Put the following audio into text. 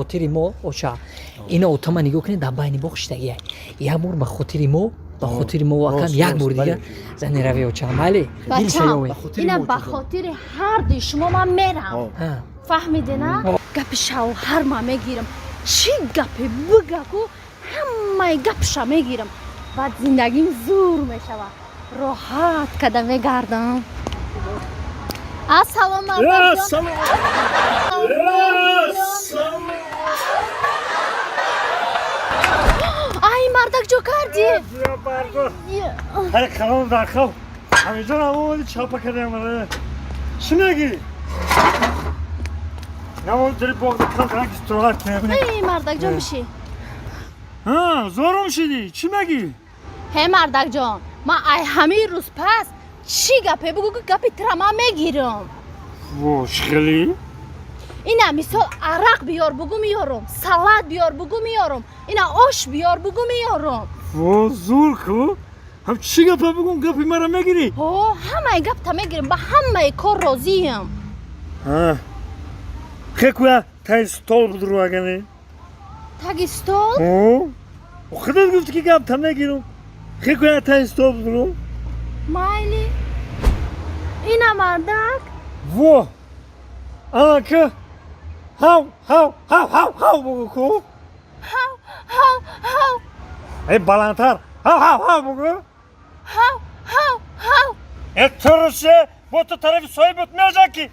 Хотири мо, оча, ина отама нигоҳ кунед, дар байни боғ шиштагия. Як бор ба хотири мо, ба хотири мо акам, як бор дига зани рави, оча, майли? Бачам, ина ба хотири ҳарди шумо ман мерам, фаҳмидена? Гапи шавҳар ма мегирам. Чӣ гапе бигаку, ҳамаи гапша мегирам. Баъд зиндагим зур мешавад, роҳат када мегардам. Ассалом, мардакҷон. Ай, мардак, ҷо кардӣ? Ҳай, қалам дар хав ҳамиҷон омоди чапа кардам. Чӣ мегӣ? Намон дили боғда камтарак истироҳат кунем. Эй, мардакҷон, биши. Зорум шидӣ, чӣ мегӣ? Ҳе, мардакҷон, ман ай ҳамин рӯз пас чӣ гапе бугӯ ки гапи тира ман мегирам. Во, хеле? Ина, мисол, арақ биёр бугӯ, меёрам, салат биёр бугӯ, меёрам, ина, ош биёр бугӯ, меёрам. Во, зур ку! Ҳам чӣ гапа бугум, гапи мара мегирӣ? Ҳо, ҳамаи гапта мегирам, ба ҳамаи кор розиям. Хекуя таи стол будуру агане. Таги стол? Худат гуфти ки гапта мегирам. Хекуя таи стол будуру. Майли, ина, мардак. Во, анака, ҳав, ҳав, ҳав, ҳав, ҳав бугӯ ку. Ҳав, ҳав, ҳав. Э, баландтар, ҳав, ҳав, ҳав бугӯ. Ҳав, ҳав, ҳав. Э, туруше бо ту тарафи соҳибот меҷа ки.